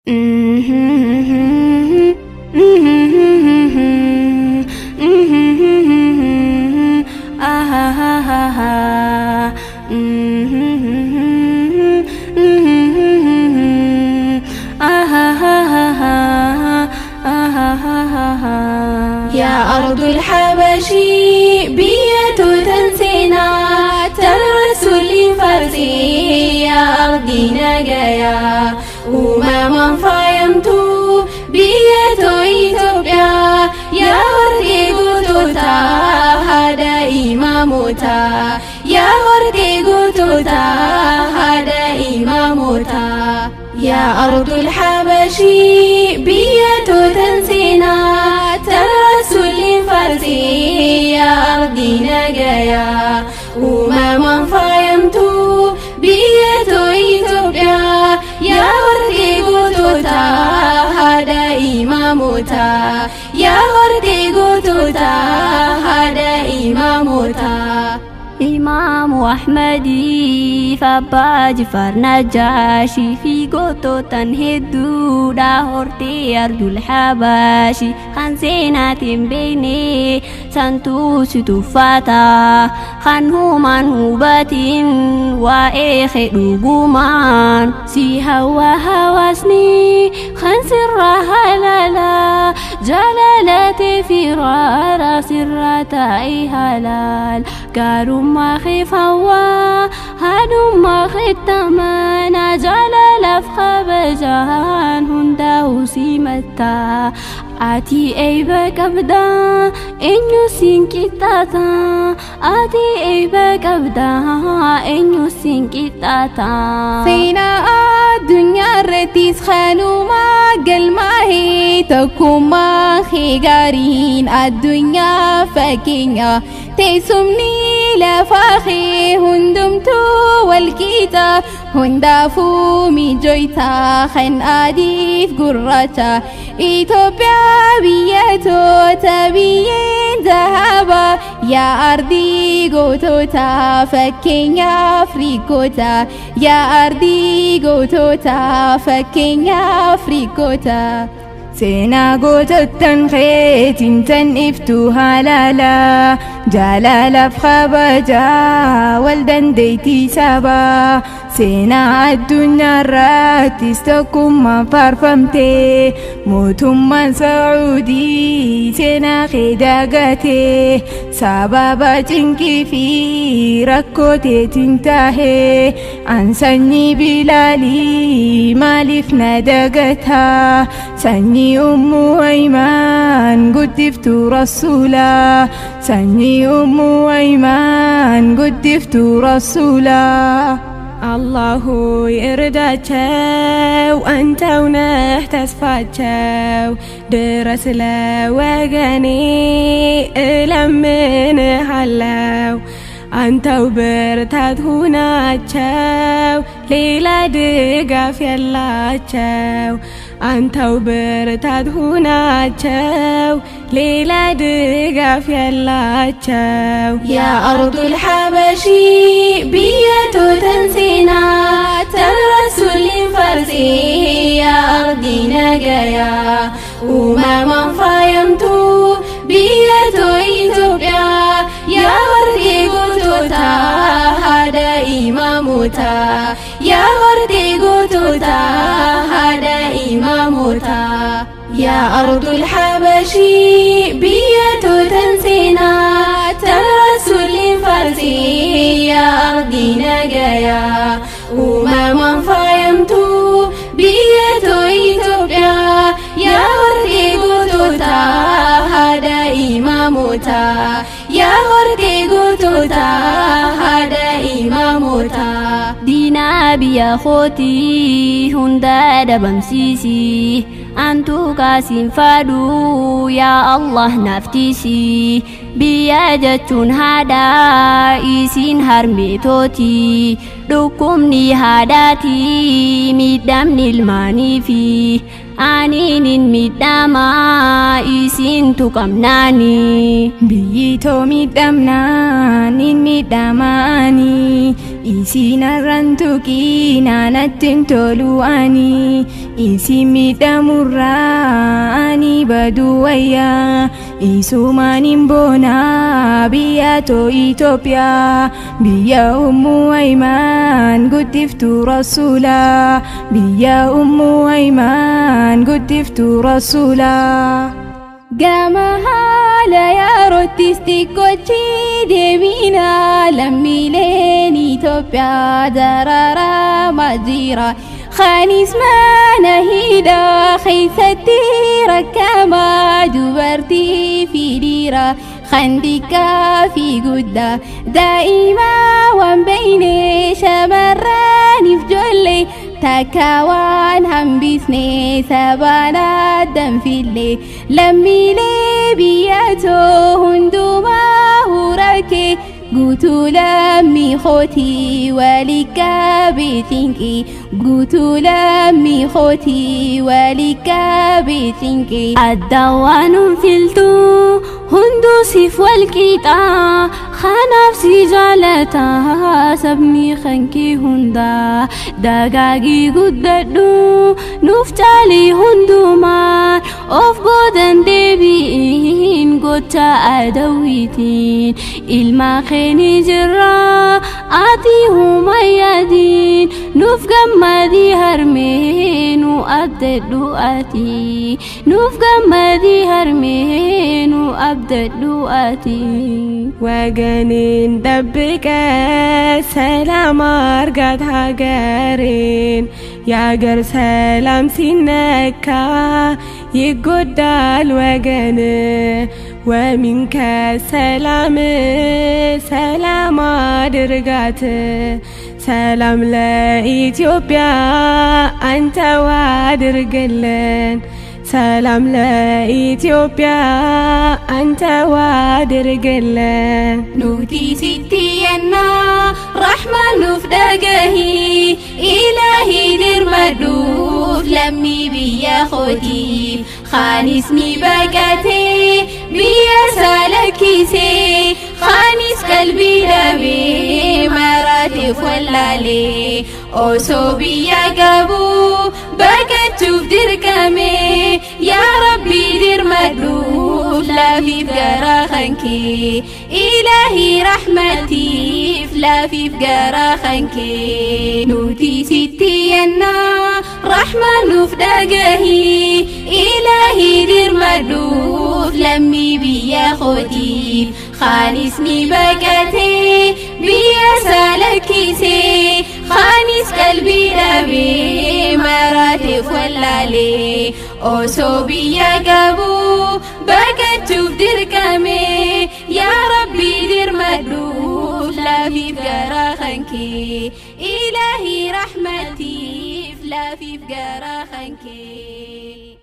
يا أرض الحبشي بيت تنسينا ترسل فرسي يا أرضي نجايا وما فايمتو بيت إثيوبيا يا أرضي قوتوتا هذا إماموتا يا أرضي قوتوتا هذا إماموتا يا أرض الحبشي بيت تنسينا ترسل فرسي يا أرضي نجايا وما فايمتو بيت إثيوبيا يا أرضي قوتوتا هذا إماموتا يا أرضي قوتوتا هذا إماموتا إمام أحمدي فأبا جفار نجاشي في قوتو هدو داهورتي أرض الحباشي خنسينات بيني سانتو ستفاتا خنهومان هوباتين وإخي دوغومان سي هوا هواسني خنسر هلالا جلالتي في رارا سرتاي هلال قالوا خيف هوا هلما ختمانا جلال فخبجان هنده سيمتا آتي أيبك أبدا إنيو سينكتاتا آتي أيبك أبدا إنيو سينكتاتا سينا الدنيا رتيس خانوما قلماهي تكوما خيغارين الدنيا فكينيا تيسمني لفاخي هندمتو والكيتا هندافو ميجويتا خن آديف قرتا إثيوبيا بيتو تبيين ذهبا يا أرضي قوتوتا فكين أفريكوتا يا أرضي قوتوتا فكين أفريكوتا Seenaa gootottan keetiin tan iftuu halaalaa jaalalaaf kabajaa wal dandeettii sabaa seenaa addunyaarrattis tokkummaan faarfamtee mootummaan Sacuudii seenaa kee daagatee sababa cinqii fi rakkoo teetiin tahee an sanyii Bilaalii maaliif na dagataa sanyii أم أيمان قدفت رسولا سني أم أيمان قدفت رسولا الله ይርዳቸው አንተው ነህ ተስፋቸው ድረስ ለወገኔ እለምንሃለው አንተው ብርታት ሁናቸው ሌላ ድጋፍ የላቸው አንተው ብርታት ሁናቸው ሌላ ድጋፍ የላቸው يا أرض الحبشي بيت تنسينا ترسل فرسي يا أرضي نجايا وما فايمتو بيت إثيوبيا يا أرضي قوتوتا هذا إماموتا يا أرضي قوتوتا هذا إماموتا يا أرض الحبشي بيت تنسينا ترسل فرسي يا أرضي نجايا وما فايمتو بيت إثيوبيا يا أرضي قوتوتا هذا إماموتا يا أرضي قوتوتا هذا إماموتا دينا بيا خوتي هندا دبمسيسي أنتو كاسين فادو يا الله نفتيسي بيا جتون هادا إسين هرميتوتي dhukkubni haadhaati miidhamni ilmaanii fi aniinin miidhamaa isin tuqamnaani. Biyyi too miidhamnaan hin miidhamaani Isin arran tuqiina nattin tolu ani Isin miidhamurraa ani baduu wayyaa Isumaan hin boonaa biyya too Itoophiyaa Biyya Ummu Aymaan guddiftuu Rasuulaa Biyya Ummu Aymaan guddiftuu Rasuulaa Gama haala yerootis xiqqoochi deebina lammiileen Itoophiyaa dararamaa jira. Kaanis mana hidhaa keessatti rakkamaa dubartii fi dhiira kan xiqqaa fi guddaa daa'ima waan beeyne shamarraniif ijoollee takka waan hambisne sabaan addan fille lammiilee biyya too hundumaa hurake guutuu lammii kootii walii qabee cinqii guutuu lammii kootii walii qabee cinqii. Adda waan filtuu hunduu siif wal qixaa kanaaf si jaalata sabni kankee hundaa dagaagii guddadhu nuuf caalii hundumaan of boodan deebiin gocha adawwiitiin ilma keeni jirra ati huma yaadiin nuuf gammadii harmee nu abdadhu ati nuuf gammadii harmee nu abdadhu ati. ወገኔን ጠብቀ ሰላም አርጋት ሀገሬን የአገር ሰላም ሲነካ ይጎዳል ወገን ወሚንከ ሰላም ሰላም አድርጋት ሰላም ለኢትዮጵያ አንተው አድርግልን ሰላም ለኢትዮጵያ አንተው አድርግልን Nuti sitti yennaa rahmaan nuuf dhagahi ilaahi dirmadhuuf lammii biyya kootiif kaanis ni baqatee biyya isaa lakkisee kaanis qalbii dhabee marateef wallaalee osoo biyya qabu baqachuuf dirqame yaa rabbi dirmadhuuf laafiif gara kankee ilaahi rahmatiif laafiif gara kankee nuti sitti yennaa rahmaan nuuf dhagahi ilaahi dirmadhuuf lammii biyya kootiif kaanis ni baqatee biyya isaa lakkisee kaanis qalbii dhabee marateef wallaalee osoo biyya qabu baqachuuf dirqame yaa rabbi dirmadhuuf laafiif gara kankee ilaahi rahmatiif laafiif gara kankee.